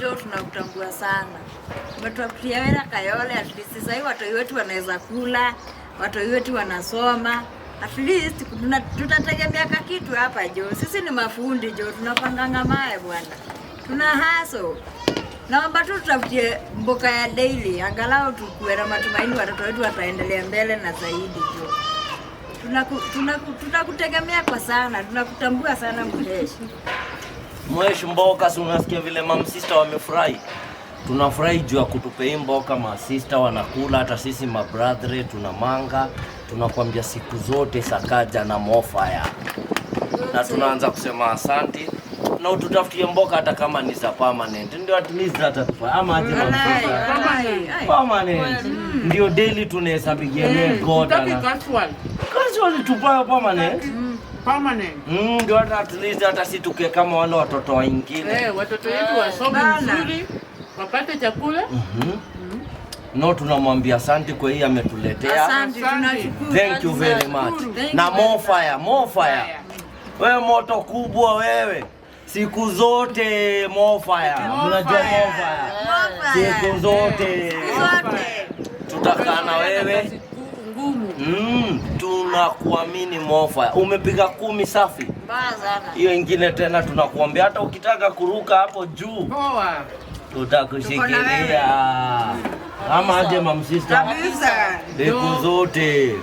Jo, tunakutambua sana. Umetupatia hela Kayole, at least sasa hivi watoi wetu wanaweza kula, watoi wetu wanasoma. At least tutategemea kitu hapa, Jo. Sisi ni mafundi, Jo, tunapanganga mawe, bwana. Tuna hustle. Naomba tu tutafutie mboka ya daily, angalau tukuwe na matumaini watoto wetu wataendelea mbele na zaidi, Jo. Tunakutegemea kwa sana, tunakutambua sana, Mheshi. Mwesh mboka, si unasikia vile mamsista wamefurahi? Tunafurahi juu ya kutupea hii mboka, masista wanakula, hata sisi mabradhre tunamanga. Tunakwambia siku zote Sakaja na more fire, na tunaanza kusema asanti na ututafutie mboka hata kama ni za permanent, ndio at least hata tufa ama aje, Walai, mamsista? Walai, ai. Permanent ndio daily tunahesabigia God Sitaki ana casual. Casual, tupayo permanent. Permanent. Ndio hata at least hata si tuke kama wale watoto wengine. Eh, watoto wetu wasome Bana. vizuri, wapate chakula. No, tunamwambia asante kwa hii ametuletea. Asante, tunashukuru. Thank you very much. Thank Na you more very fire, more fire. Wewe moto kubwa wewe. Siku zote more fire. More Mnajua fire. more fire. More fire. Siku zote. Siku zote. Tutakaa na wewe. Kazi ngumu. Tunakuamini more fire. Umepiga 10 safi. Mbaya sana. Hiyo ingine tena tunakuambia hata ukitaka kuruka hapo juu Poa. tutakushikilia. Ama aje, mamsista? Kabisa. Siku zote.